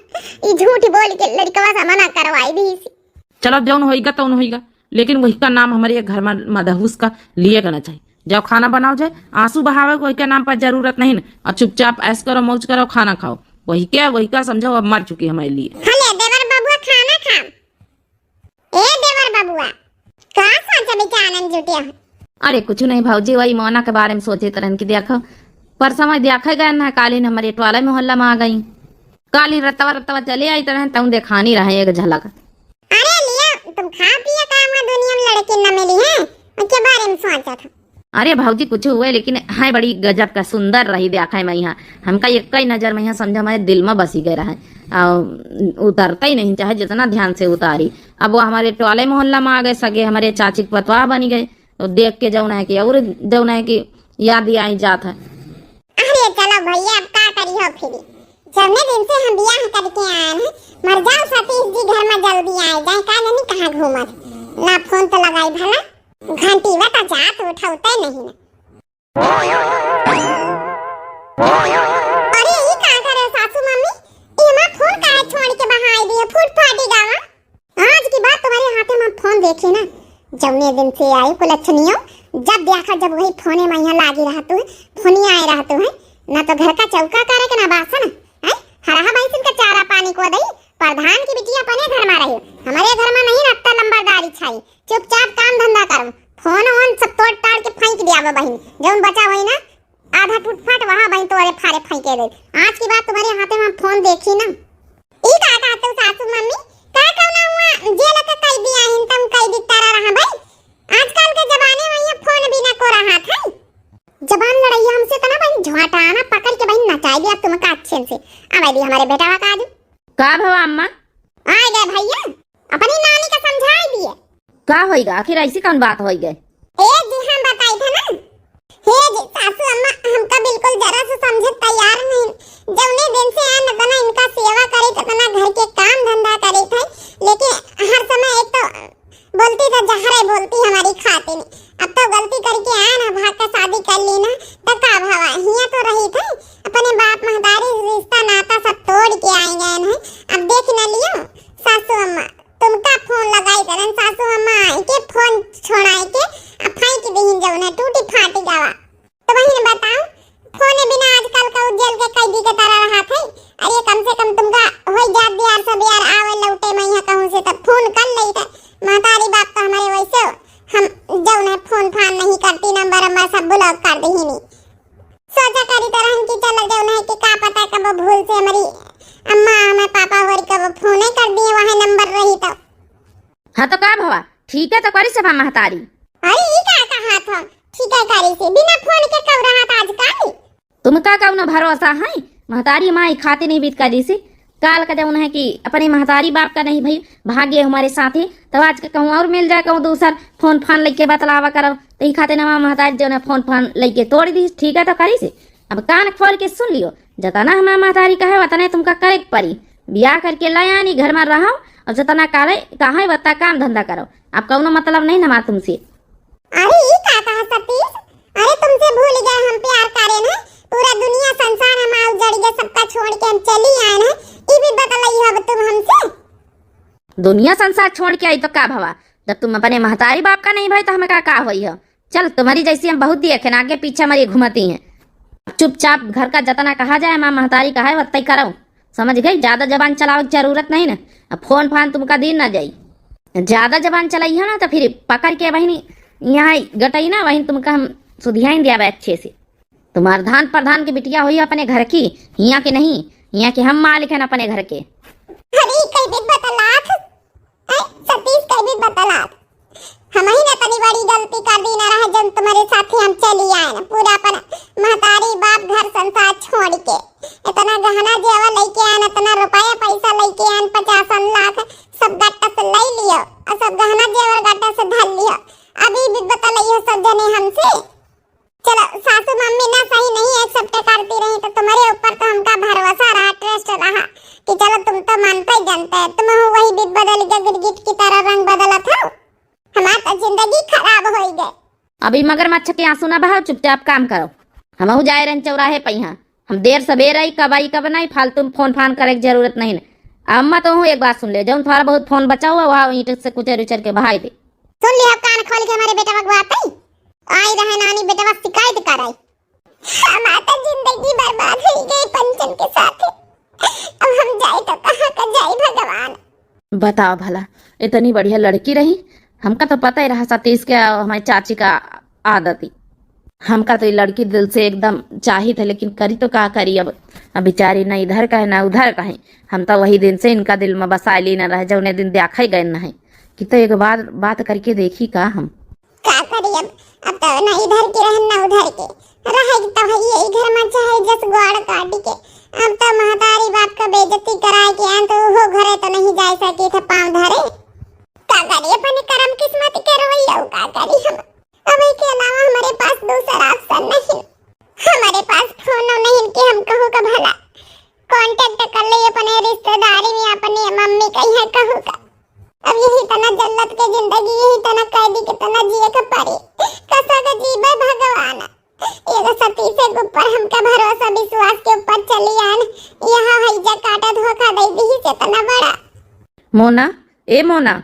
ई झूठ बोल के लड़कवा से मना करवाई दिही से। चलो जौन होइगा तौन होइगा, लेकिन वही का नाम हमरे घर मा मदहूस का लिए का ना चाहिए। जाओ खाना बनाओ जाए, आंसू बहावे कोई के नाम पर जरूरत नहीं न। और चुपचाप ऐश करो, मौज करो, खाना खाओ। वही क्या, वही का समझो, अब मर चुकी हमारे लिए। हले देवर बबुआ खाना खा। ए देवर बबुआ, का सोचे बिचानन जुटिया? अरे कुछ नहीं भौजी, वही मोना के बारे मा सोचित रहन कि देखो, परसों मैं देखे गए ना, कालिन हमरे टोला मोहल्ला मा आ गई। कालिन रतवा रतवा चले आई रहन, तऊ देखानी रहे एक झलक। अरे लिया, तुम खा पिया काम है, दुनिया मा लड़की न मिली है, उनके बारे मा सोचत हो? अरे भौजी, कुछ हुए, लेकिन है बड़ी गजब का सुंदर रही, देखा है मैं यहाँ, हमका एक ही नजर मा यहाँ समझा हमारे दिल मा बसी गए रहे, आ, उतरता ही नहीं, चाहे जितना ध्यान से उतारी। अब वो हमारे टोले मोहल्ला मा आ गए, सगे हमारे चाची के पतवा बनी गए, तो देख के जौन है कि और जौन है कि याद ही आई जात है। अरे चलो भैया, अब का करी हो फिर, जौने दिन से हम बियाह करके आए हैं, मर जाओ सतीश जी, घर मा जल्दी आए जाए, का जानी कहाँ घूमत। ला फोन तो लगाई भला, घंटी बा तो जात उठौते नहीं ना। अरे ई का करे सासू मम्मी, ई हमार फोन काहे छोड़ के बहाई दिए, फूट फाटी गावा। आज के बाद तुम्हारे हाथे मा फोन देखे ना, जौने दिन से आई कुलच्छनियो, जब देखा जब वही फोने मा यहाँ लागी रहतू है, फोनिया आए रहतू है, ना तो घर का चौका करे के ना बासन, हैं? हरहा भैंसिन का चारा पानी को दई, प्रधान की बिटिया अपने घर मा रही, हमारे घर मा नहीं रखता लंबरदारी छाई, चुपचाप काम धंधा करो, फोन वोन सब तोड़ ताड़ के फेंक दिया बहिन, जौन बचा वही ना आधा टूट फाट वहाँ वहीं तोड़े फाड़े फेंके दे। आज के बाद तुम्हारे हाथे मा फोन देखी ना। ई का कहत हो सासू मम्मी? का कौना हुआ जेल के कैदी आहिन, तुम कैदी तरह रहा भाई? आजकल के जमाने मा ये फोन बिना को रहा था। जबान लड़ाई हमसे तना भाई, झोंटाना पकड़ के भाई नचाई दिया तुमका अच्छे से। अब दी हमारे बेटा का आज। का भवा अम्मा? आ गए भैया, अपनी नानी का समझाई दिए। का होइगा? आखिर ऐसी कौन बात होइगा? ए जी, हम बताई थे ना। हे जी, सासू अम्मा, हमका बिल्कुल जरा से समझे तैयार नहीं। जौने दिन से आन तना इनका सेवा करे, तना घर के काम धंधा करे थे, लेकिन हर समय एक तो बोलती तो जहरे बोलती हमारी खातिन। अब तो गलती करके आए ना, भाग का शादी कर ली ना, तो का भवा? हिया तो रही थे, अपने बाप महतारी रिश्ता नाता सब तोड़ के आए गए हैं। अब देख न लियो सासू अम्मा, तुमका फोन लगाई करन, सासू अम्मा आई के फोन छोड़ाई के आ फेंक दीहिन जौन है, टूटी फाटी गवा। तो बहिन बताओ, फोन बिना आजकल का जेल के कैदी के तरह रहा थे। अरे कम से कम तुमका होई जात बिहार से बिहार आवे लौटे मा यहाँ कहूँ से, तब फोन कर लेई थे। महतारी बाप तो हमारे वैसे हम जौन है फोन फान नहीं करती, नंबर वंबर सब ब्लॉक कर दीहिनी। सोचा करी तो रहन कि चल जौन है कि का पता कब भूल से हमारी अम्मा हमें पापा होरी कब फोन कर दिए, वह नंबर रही तो। हाँ तो का भवा, ठीक है तो करी से बा महतारी। अरे ई का कहा था, ठीक है करी से, बिना फोन के कब रहा था आजकल? तुमका कौनो भरोसा है? महतारी माई खाती नहीं बीत करी से। काल का जौन है कि अपने महतारी बाप का नहीं भाई, भाग्य हमारे साथ है, तब आज के कहूँ और मिल जाए कहूँ दूसर फोन फान लेके बतलावा करब, तो ई खातिर हमार महतारी जौन है फोन फान लेके तोड़ दी। ठीक है तो करी से, अब कान खोल के सुन लियो, जतना हमार महतारी कहे वतने तुमका करे के पड़ी। बियाह करके ले आनी घर मा रहो, और जतना काले कहे वतना काम धंधा करो, अब कौनो मतलब नहीं हमार तुमसे। अरे ई का कहा सतीश, अरे तुमसे भूल गए हम प्यार करेन है, पूरा दुनिया संसार हमार उजड़ गया, सबका छोड़ के हम चली आएन है, ई भी बतलइहो अब तुम हमसे। दुनिया संसार छोड़ के आई तो का भवा, जब तुम अपने महतारी बाप का नहीं भई तो हमें का, का होई हो? चल, तुम्हरी जैसी हम बहुत देखेन, आगे पीछे हमारी घूमती हैं। चुपचाप घर का जतना कहा जाए, हमार महतारी कहा है, वत्तई करो। समझ गई? ज्यादा जबान चलावे की जरूरत नहीं ना। अब फोन फान तुमका दीन ना जाई। ज्यादा जबान चलइहो ना तो फिर पकड़ के बहिनी यहाँ गटई ना, वहीं तुमका हम सुधियाइन दियाबे अच्छे से। तुम्हार धान प्रधान की बिटिया होई अपने घर की, हियाँ के नहीं, हियाँ के हम मालिक हैं अपने घर के। अरे, ई कई बित बतलात, ऐ, सतीश कई बित बतलात। हमही ना तनी बड़ी गलती कर दीन रहे, जन तुम्हरे साथे हम चली आएन, पूरा अपन महतारी बाप घर संसार छोड़ के। इतना गहना जेवर लइके आएन, इतना रुपया पैसा लइके आएन, पचासन लाख, सब गट्टा से लइ लियो और सब गहना जेवर गट्टा से धर लियो। अभी भी बतलइहो सब जने हमसे। चलो, सासू मम्मी ना सही नहीं accept करती रही, तो तुम्हरे ऊपर तो हमका भरोसा रहा, trust रहा कि चलो तुम तो मानते ही जानते हैं, तुम हो वही बित बदल के गिरगिट की तरह रंग बदलत हो। हमार तो जिंदगी खराब होई गए। अभी मगरमच्छ के आंसू ना बहाओ, चुपचाप काम करो। हमहू जाए रहन चौराहे पे, यहाँ हम देर सबेर आई, कब आई कब नहीं, फालतू में फोन फान करे के जरूरत नहीं। अम्मा तो हूँ, एक बात सुन ले, जौन थोड़ा बहुत फोन बचा हुआ वह ईंट से कुचर उचर के बहाई दे। सुन लिया कान खोल के हमारे बेटवा के बात है। आई रहे नानी बेटवा शिकायत कराई। हमार तो जिंदगी बर्बाद हो गई पंचन के साथ। अब हम जाए तो कहाँ का जाए भगवान। बताओ भला, इतनी बढ़िया लड़की रही, हमका तो पता ही रहा सतीश के और हमारी चाची का आदत ही। हमका तो ये लड़की दिल से एकदम चाहित है, लेकिन करी तो का करी अब। अब बेचारी ना इधर का है ना उधर का है। हम तो वही दिन से इनका दिल में बसा ली ना रहे, जौने दिन देखा ही गए ना है। कि तो एक बार बात करके देखी का हम। का करी अब, अब तो ना इधर के रहन ना उधर के, रहे के तो है यही घर में चाहे जस ग्वाड़ काटी के। अब तो महतारी बाप का बेइज्जती कराए के आन तो वो घरे तो नहीं जाए सके थे पाँव धरे। का करी अपने करम किस्मत के रोई, का करी हम। अब के अलावा हमारे पास दूसरा option नहीं। हमारे पास फोन नहीं कि हम कहूँ का भला contact कर ले अपने रिश्तेदारी में, अपनी मम्मी का यहाँ कहूँ का। अब यही तना जल्लत के जिंदगी, यही तना कैदी के तना जिए के पड़ी। कसा के जीवे भगवान। एगो सतीश के ऊपर हमका भरोसा विश्वास के ऊपर चली आन, यहाँ हैजा काटा धोखा दे दी से तना बड़ा। मोना, ए मोना।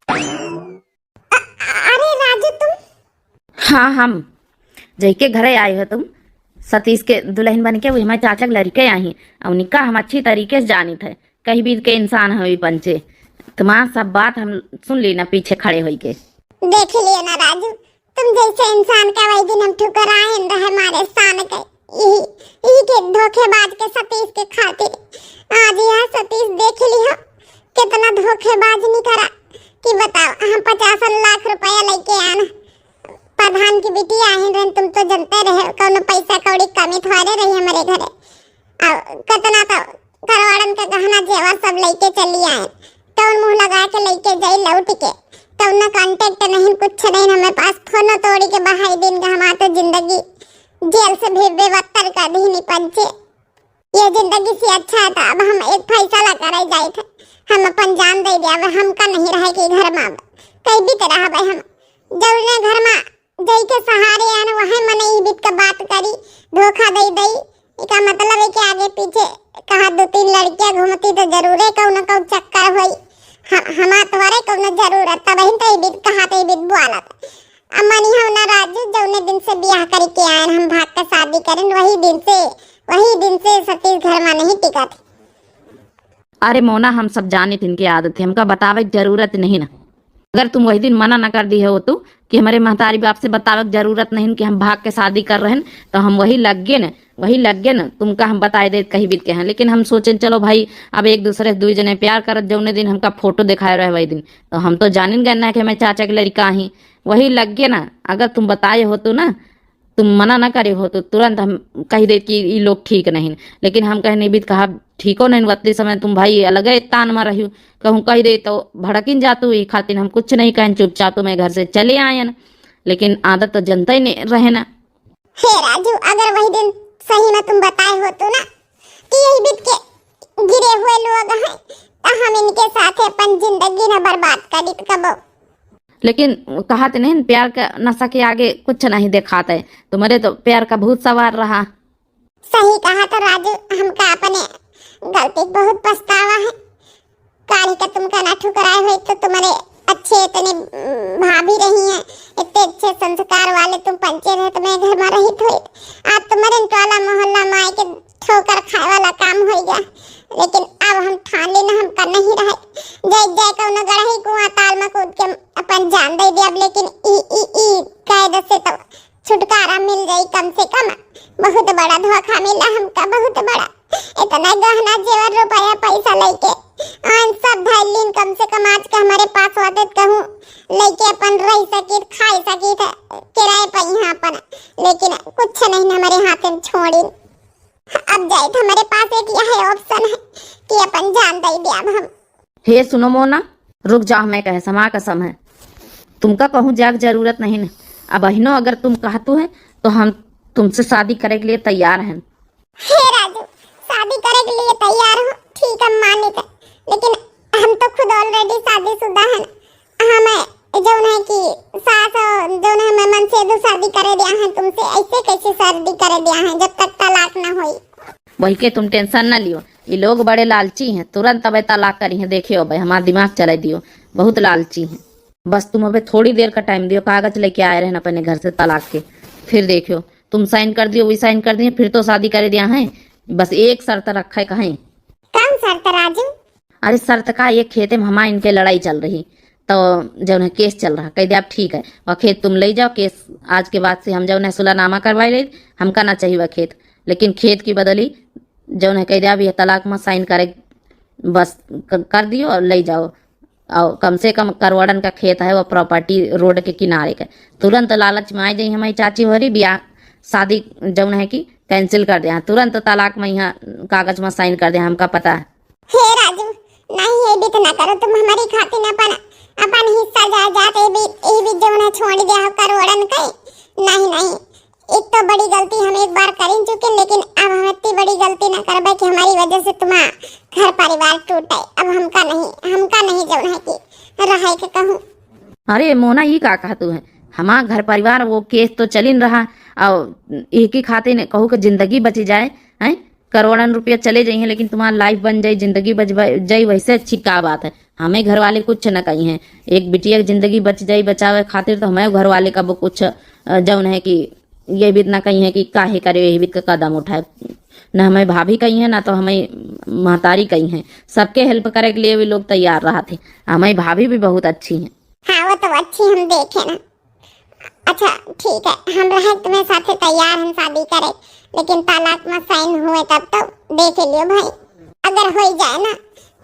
अ-, अरे राजू तुम? हाँ, हम जइके घरे आए हो तुम, सतीश के दुल्हन बन के, वो हमारे चाचा के लड़के आई, और उनका हम अच्छी तरीके से जानित है, कहीं भी के इंसान हमें पंचे। तुम्हार सब बात हम सुन ली ना पीछे खड़े होई के। देख लिया ना राजू, तुम जैसे इंसान का वही दिन हम ठुकराइन रहे मारे शान के, यही, यही के धोखेबाज के सतीश के खातिर। आज यह सतीश देख लिया कितना धोखेबाज निकरा कि बताओ, हम पचासन लाख रुपया लेके आन, प्रधान की बिटिया आहिन रहन, तुम तो जनते रहे, कौनो पैसा कौड़ी कमी थोड़े रही हमारे घरे। और कितना तो करोड़न के गहना जेवर सब लेके चली आए, कौन मुंह लगा के लेके जाई लौट के, कौनो contact नहीं, कुछ नहीं, हमें पास फोनो तोड़ी के बहाई दिन का, हमार तो जिंदगी जेल से भी बेबत्तर कर दी पंचे। ये जिंदगी से अच्छा है, तो अब हम एक फैसला करे जाए थे, हम अपन जान दे दे, अब हमका नहीं रहे के घर में, अब कहीं भी तो रहबे हम, जौने घर में जई के सहारे आन, वहे मने ई बित का बात करी, धोखा दे दई, एका मतलब है कि आगे पीछे कहा दो तीन लड़कियां घूमती तो जरूरे कौनो कौन चक्कर होई, ह-, हमार तोहरे कौनो जरूरत, तब ही तो ई बित कहा तो ई बित बुआलत। अम्मा नहीं हो ना राजू, जौने दिन से ब्याह करके आए हम भाग के शादी करें, वही दिन से, वही दिन से सतीश घर में नहीं टिकत। अरे मोना, हम सब जानित इनकी आदत है, हमका बतावे की जरूरत नहीं ना। अगर तुम वही दिन मना न कर दिहे होतू कि हमारे महतारी बाप से बतावे की जरूरत नहीं कि हम भाग के शादी कर रहे हैं, तो हम वही लग्गे न, वही लग्गे न तुमका हम बताए देत कही बित के हैं। लेकिन हम सोचेन चलो भाई, अब एक दूसरे से दुई जने प्यार करत, जौने दिन हमका फोटो दिखाए रहे वही दिन, तो हम तो जानिन गए ना कि हमें चाचा के लड़का ही। वही लग्गे ना, अगर तुम बताए होतू ना, तुम मना ना करे होतू, तुरंत हम कही देत कि ई लोग ठीक नहीं। लेकिन हम कहे नहीं भी कहा ठीको नहीं, वतली समय तुम भाई अलगे तान में रह्यू, कहूँ कही देत तो भड़किन जातू, ई खातिर हम कुछ नहीं कहन, चुपचाप तुम्हें घर से चले आयन। लेकिन आदत तो जनते नहीं रहे ना। हे राजू, अगर वही दिन सही में तुम बताए होतू ना कि यही बित के गिरे हुए लोग हैं, तो हम इनके साथ अपन जिंदगी न बर्बाद करित कबो। लेकिन कहत नहीं, प्यार का नशा के आगे कुछ नहीं देखात है। तुम्हरे तो प्यार का भूत सवार रहा। सही कहा तो राजू, हमका अपने गलती के बहुत पछतावा है। काल्हि का तुमका ना ठुकराए होइत तो तुम्हरे अच्छे इतने, उम, भाभी रही हैं, इतने अच्छे संस्कार वाले तुम पंचे रहे तो मैं घर में रहित होइत। आज तुम्हरे टोला मोहल्ला में आए के ठोकर खाए वाला काम होइगा। लेकिन अब हम ठान लेना, हमका नहीं रहे। जय जय कौनो गड़ही कुआं ताल में कूद के अपन जान दे दिया, लेकिन ई, ई, ई कैद से तो छुटकारा मिल जाई कम से कम। बहुत बड़ा धोखा मिला हमका, बहुत बड़ा। इतना गहना जेवर रुपया पैसा लेके आन सब धैलिन, कम से कम आज के हमारे पास होते कहूँ लेके अपन रह सकित, खाए सकित, किराए पे यहाँ अपन, लेकिन कुछ नहीं हमारे हाथ में छोड़िन। अब जाए तो हमारे पास एक यह ऑप्शन है कि अपन जान दे दे अब हम। हे सुनो मोना, रुक जाओ, मैं कहे समा कसम है, तुमका कहूँ जाग जरूरत नहीं न। अब अहिनो अगर तुम कहतू है तो हम तुमसे शादी करे के लिए तैयार हैं। हे राजू, शादी करे के लिए तैयार हो, ठीक है मानित, लेकिन हम तो खुद already शादीशुदा हैं। हमें जौन है कि सास और जौन है मैं मन से दो शादी करे दिया है तुमसे, ऐसे कैसे शादी करे दिया है जब तक तलाक ना होई? वही के तुम tension ना लियो, ये लोग बड़े लालची हैं, तुरंत अबे तलाक करी हैं। देखियो अबे हमारा दिमाग चला दियो, बहुत लालची हैं। बस तुम अबे थोड़ी देर का time दियो, कागज लेके आए रहना अपने घर से तलाक के, फिर देखियो तुम sign कर दियो, वही sign कर दिए, फिर तो शादी करे दिया है। बस एक शर्त रखा है कहें। कौन शर्त राजू? अरे शर्त का, ये खेते में हमारे इनके लड़ाई चल रही, तो जौन है case चल रहा, कह दे आप ठीक है, और खेत तुम ले जाओ, case आज के बाद से हम जौन है सुलहनामा करवाए ले, हमका ना चाहिए वह खेत, लेकिन खेत की बदली जौन है कह दे आप ये तलाक में sign करे, बस क-, कर दियो और ले जाओ। और कम से कम करोड़न का खेत है, वो property road के किनारे का। तुरंत लालच में आ जाई हमारी चाची होरी, ब्याह शादी जौन है कि cancel कर दे, तुरंत तलाक में यहाँ कागज में sign कर दे, हमका पता है। हे राजू, नहीं, ये भी तो ना करो तुम हमारी खातिर अपन, अपन हिस्सा जायदाद ये भी, ये भी जौन है छोड़ दिया हो करोड़न के। नहीं, नहीं, एक तो बड़ी गलती हम एक बार कर ही चुके, लेकिन अब हम इतनी बड़ी गलती ना करबे कि हमारी वजह से तुम्हारा घर परिवार टूटे। अब हमका नहीं, हमका नहीं जौन है कि रहे के कहूँ। अरे मोना, ये का कहतू है? हमार घर परिवार वो case तो चलिन रहा, और एक ही खातिर ने कहू के जिंदगी बची जाए, हैं? करोड़न रुपया चले जाइए, लेकिन तुम्हार life बन जाई, जिंदगी बच जाई, वैसे अच्छी का बात है? हमें घर वाले कुछ न कही हैं, एक बिटिया की जिंदगी बच जाई, बचावे खातिर तो हमें घर वाले का वो कुछ, अ, जौन है कि ये भी इतना कही है कि काहे करे, यही भी का कदम उठाए। न हमें भाभी कही है, ना तो हमें महतारी कही है, सबके help करे के लिए भी लोग तैयार रहा थे। हमें भाभी भी बहुत अच्छी हैं। हाँ, वो तो अच्छी हम देखे ना। अच्छा, ठीक है, हम रहे तुम्हें साथे तैयार हैं शादी करे, लेकिन तलाक में sign हुए तब तो देख लियो भाई। अगर हो जाए ना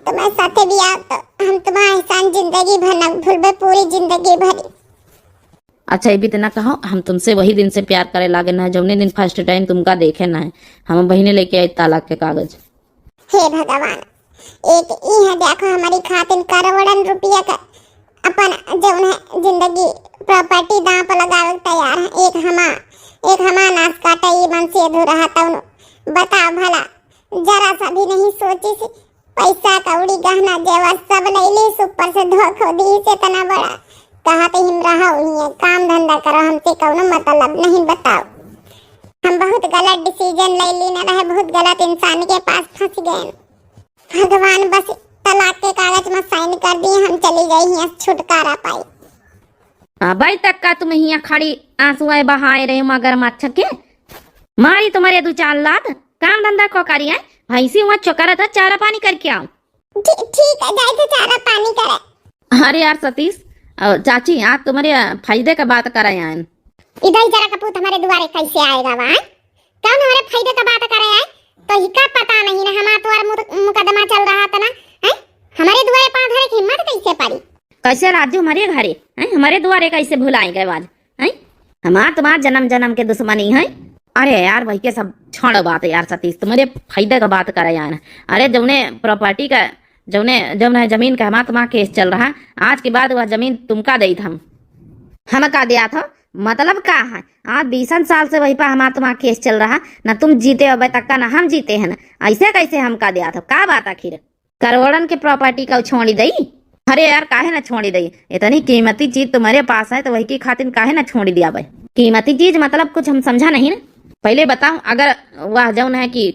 तुम्हें साथे ब्याह, तो हम तुम्हारा एहसान जिंदगी भर ना भूलबे, पूरी जिंदगी भर। अच्छा, ये भी तो ना कहो, हम तुमसे वही दिन से प्यार करे लागे ना, जौने दिन first time तुमका देखे ना है, हम बहिने लेके आए तलाक के कागज। हे भगवान, एक ई है देखो हमारी खातिर करोड़न रुपया का अपन जौन है जिंदगी property दांव पर लगावे के तैयार है। एक हमा, एक हमा नाश काटे ई मन से अधूरा है तौनो। बताओ भला, जरा सा भी नहीं सोची सी, पैसा कौड़ी गहना जेवर सब ले ली, ऊपर से धोखो दी से इतना बड़ा। कहा तो हिम रहा हुई है, काम धंधा करो, हमसे कौनो मतलब नहीं। बताओ, हम बहुत गलत decision ले ली ना रहे, बहुत गलत इंसान के पास फंस गए। भगवान बस तलाक के कागज में sign कर दिए, हम चली गई हैं, छुटकारा पाई। अबे तक का तुम हियां खड़ी आंसू आए बहाए रहे मगरमच्छ के? मारी तुम्हारे दो चार लात, काम धंधा को करी है, भैंसी हुआ चोकरा था, चारा पानी करके आओ। ठी-, ठीक है, जाए थे चारा पानी करे। अरे यार सतीश, अ, चाची, आज तुम्हारे फायदे का बात करे आए। इधर जरा कपूत हमारे दुआरे कैसे आएगा वहाँ? कौन हमारे फायदे का बात करे आए? तो ही का पता नहीं ना, हमारा तो और मुद-, मुकदमा चल रहा था ना, हैं? हमारे दुआरे पाँव धरे की हिम्मत कैसे पड़ी? कैसे राजू हमारे घरे, हैं? हमारे दुआरे कैसे भुलाए गए आज, हैं? हमार तुम्हार जन्म जन्म के दुश्मनी है। अरे यार, वही के सब छोड़ो बात यार सतीश, तुम्हारे फायदे का बात करे यार। अरे जौने property का, जौने, जौने जमीन का हमार तुम्हार case चल रहा, आज के बाद वह जमीन तुमका देत हम। हम का दिया था? मतलब का है? आज बीसन साल से वही पर हमार तुम्हार case चल रहा, ना तुम जीते हो अबे तक का, ना हम जीते हैं ना। ऐसे कैसे हम का दिया था? का बात आखिर? करोड़न के property का छोड़ी दई? अरे यार, काहे ना छोड़ी दई? इतनी कीमती चीज तुम्हरे पास है, तो वही की खातिर काहे ना छोड़ी दिया भाई? कीमती चीज मतलब कुछ हम समझा नहीं ना। पहले बताओ, अगर वह जौन है कि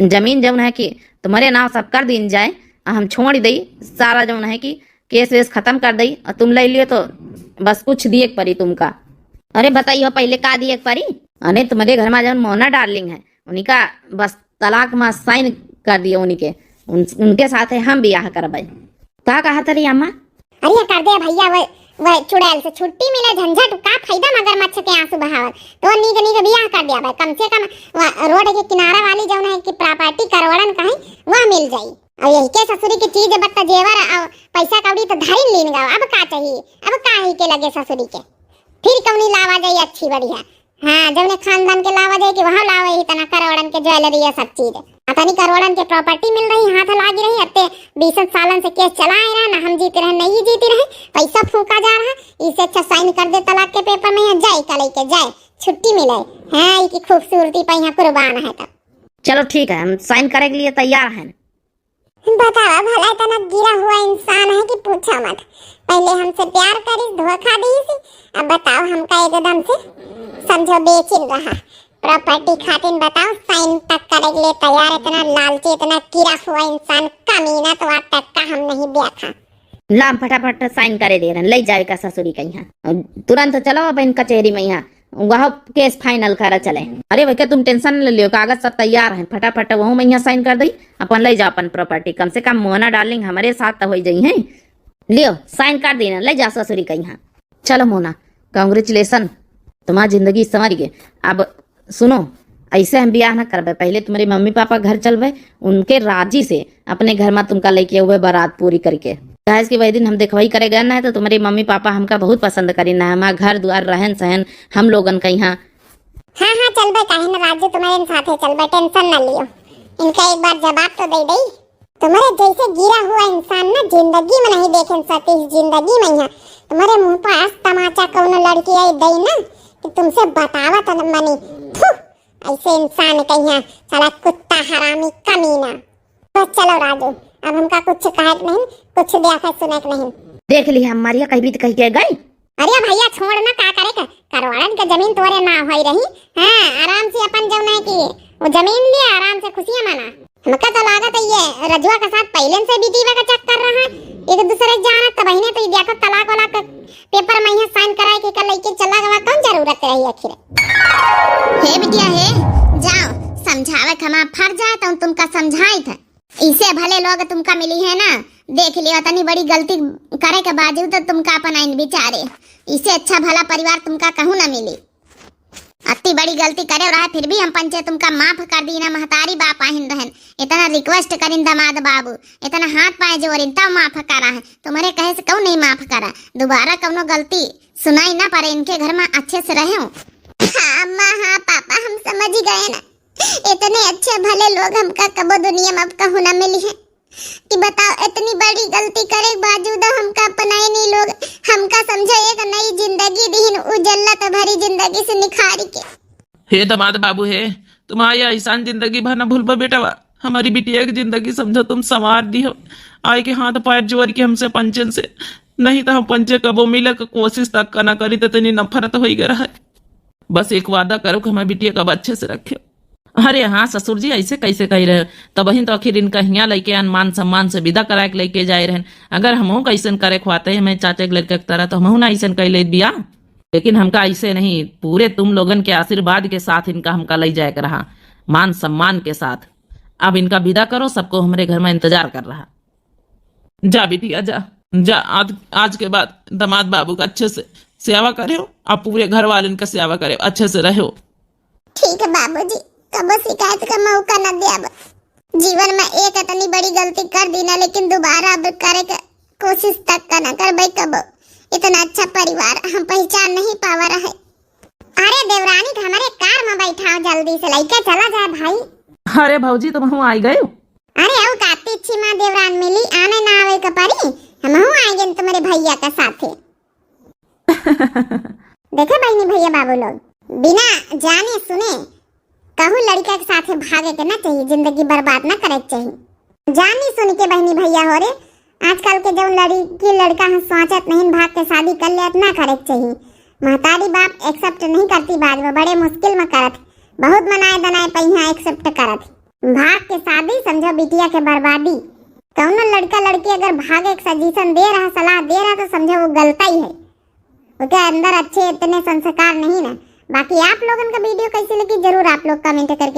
जमीन जौन है कि तुम्हरे नाम सब कर दीन जाए, आ हम छोड़ दई सारा जौन है कि केस वेस खत्म कर दई, और तुम ले लियो तो बस कुछ दिए के पड़ी तुमका। अरे बताइयो पहले का दिए के पड़ी? अरे तुम्हरे घर में जौन मोना डार्लिंग है, उनका बस तलाक में साइन कर दियो उनके, उन, उनके साथ है हम ब्याह करबे। का कहा तरी अम्मा? अरे कर दे भैया, वह, वह चुड़ैल से छुट्टी मिले, झंझट का फायदा मगरमच्छ के आंसू बहावल। तो नीक नीक ब्याह कर दिया भाई, कम से कम वह रोड के किनारा वाली जौन है कि प्रॉपर्टी करोड़न कहीं, वह मिल जाई। और यही के ससुरी की चीज बत्ता जेवर और पैसा कौड़ी तो धरिन लीन गवा, अब का चाहिए? अब का ही के लगे ससुरी के? फिर कौनी लावा जाई अच्छी बढ़िया? हाँ, जौने खानदान के लावा जाए कि वहाँ लावा, यही तना करोड़न के ज्वेलरी, ये सब चीज। आ तनी करोड़न के प्रॉपर्टी मिल रही, हाथ लागी रही। अत्ते बीसन सालन से केस चलाए रहा, ना हम जीते रहे, ना ये जीते रहे, पैसा फूका जा रहा। इससे अच्छा साइन कर दे तलाक के पेपर में, यहाँ जाए का लेके जाए, छुट्टी मिले। हाँ, इकी खूबसूरती पे यहाँ कुर्बान है तब। चलो ठीक है, हम साइन करे के लिए तैयार हैं। बतावा भला, इतना गिरा हुआ इंसान है कि पूछा मत। पहले हमसे प्यार करिस, धोखा दीस, अब बताओ हमका एकदम से समझो बेचिन रहा। प्रॉपर्टी खातिर बताओ, साइन तक करे के लिए तैयार, इतना लालची, इतना गिरा हुआ इंसान, कमीना तो आज तक का हम नहीं देखा। ला, हम फटाफट साइन करे दे रहन, ले जावे का ससुरी का यहाँ। तुरंत चलो अब इन कचेहरी में यहाँ, वह केस फाइनल करा चले। अरे भैया, तुम टेंशन न लियो, कागज सब तैयार हैं, फटाफट वहू में यहाँ साइन कर दई, अपन ले जाओ अपन प्रॉपर्टी। कम से कम मोहना डार्लिंग हमरे साथ तो हो जाई हैं। लियो, साइन कर देना, ले जाओ ससुरी का यहाँ। चलो मोहना, कॉन्ग्रेचुलेशन, तुम्हार जिंदगी संवर गए। अब सुनो, ऐसे हम ब्याह ना करबे, पहले तुम्हरे मम्मी पापा घर चलबे, उनके राजी से अपने घर में तुमका लेके आवे बारात पूरी करके। काहे कि वही दिन हम देखवाई करे गए ना, तो तुम्हरे मम्मी पापा हमका बहुत पसंद करी ना, हमार घर द्वार, रहन सहन, हम लोगन का यहाँ। हाँ हाँ चलबे, काहे ना राजू, तुम्हरे साथे चलबे, टेंशन ना लियो। इनका एक बार जवाब तो दे दई। तुम्हरे जैसे गिरा हुआ इंसान ना जिंदगी में नहीं देखे सतीश, जिंदगी में यहाँ। तुम्हरे मुंह पर आज तमाचा कौनो लड़की आई दई ना कि तुमसे बतावत न मनी। थू, ऐसे इंसान कहिया, साला कुत्ता हरामी कमीना। बस चलो राजू, अब हमका कुछ कहे के नहीं, कुछ देखा सुने के नहीं। देख ली हम मारिया कहीं भी तो कह के गई। अरे भैया छोड़ ना, का करे के, करोड़न के जमीन तोरे ना होई रही। हाँ, आराम से अपन जौन है कि वो जमीन लिया, आराम से खुशियाँ मना। हमका तो लागत है ये रजुआ के साथ पहले से बिटिया का चक्कर रहा, एक दूसरे के जानत, तब बहिने तो ये देखो तलाक वलाक के पेपर में यहाँ साइन कराए के कर लेके चला गवा, कौन जरूरत रही आखिर? हे बिटिया हे, जाओ समझावे के हमार फर्ज है तो तुमका समझाई थे। इसे भले लोग तुमका मिली है ना, देख लियो, इतनी बड़ी गलती करे के बावजूद तो तुमका अपन आइन बिचारे, इसे अच्छा भला परिवार तुमका कहूँ ना मिली। अति बड़ी गलती करे रहा, फिर भी हम पंचे तुमका माफ कर दी ना, महतारी बाप आहिन रहन, इतना रिक्वेस्ट करिन दामाद बाबू, इतना हाथ पाए जोरिन तब माफ करा है। तुम्हरे कहे से कौन नहीं माफ करा? दोबारा कौनो गलती सुनाई ना पड़े इनके घर में, अच्छे से रहे। हाँ अम्मा, हाँ पापा, हम समझ गए ना, इतने अच्छे भले लोग हमका कबो दुनिया में अब कहूँ ना मिली है। कि बताओ, इतनी बड़ी गलती करे के बावजूद हमका अपनाए नहीं लोग, हमका समझो एक नई जिंदगी दीहिन, उ जल्लत भरी जिंदगी से निखारी के। हे दामाद बाबू हे, तुम्हारी ऐसान जिंदगी भर ना भूलबा बेटवा। हमारी बिटिया की जिंदगी समझो तुम संवार दी हो। आए के हाथ पैर जोड़ के हमसे पंचन से, नहीं तो हम पंचे कबो मिले के कोशिश तक का ना करी, तो इतनी नफरत होई गया है। बस एक वादा करो कि हमारी बिटिया का अब अच्छे से रखे। अरे हाँ ससुर जी, ऐसे कैसे कही रहे? तबहिन तो आखिर इनका हियाँ लेके आन, मान सम्मान से विदा कराए के लेके जाए रहन। अगर हमहू का ऐसन करे खुआते हमें चाचे के लड़के की तरह, तो हमहू ना ऐसन कह लेत बिया। लेकिन हमका ऐसे नहीं, पूरे तुम लोगन के आशीर्वाद के साथ इनका हमका ले जाए के रहा, मान सम्मान के साथ। अब इनका विदा करो, सबको हमरे घर में इंतजार कर रहा। जा बिटिया जा, जा, आज, आज के बाद दामाद बाबू का अच्छे से सेवा करे हो, और पूरे घर वाले इनका सेवा करे हो, अच्छे से रहो। ठीक है बाबूजी, कबो शिकायत का मौका न देब। जीवन में एक इतनी बड़ी गलती कर दी ना, लेकिन दोबारा अब करे के कोशिश तक का ना करबे कबो। इतना अच्छा परिवार हम पहचान नहीं पावा रहे। अरे देवरानी के हमारे कार में बैठाओ, जल्दी से लेके चला जाए भाई। अरे भौजी, तुम हुआ आई गए हो? अरे औ काती अच्छी माँ देवरान मिली, आने ना आवे के परी, हमहू आए गए तुम्हारे भैया के साथे। देखे बहनी भैया बाबू लोग, बिना जाने सुने कहूँ लड़का के साथे भागे के ना चाहिए, जिंदगी बर्बाद ना करे के चाहिए। जानी सुन के बहनी भैया हो रे, आजकल के जौन लड़की लड़का ह सोचत नहीं भाग के शादी कर लेत, ना करे के चाहिए। महतारी बाप accept नहीं करती, बाद में बड़े मुश्किल में करत, बहुत मनाए दनाए पहिया accept करत। भाग के शादी समझो बिटिया के बर्बादी। कौनो लड़का लड़की अगर भागे के suggestion दे रहा, सलाह दे रहा, तो समझो वो गलता ही है, ओके अंदर अच्छे इतने संस्कार नहीं ना। बाकी आप लोगन का video कैसे लगी, जरूर आप लोग comment करके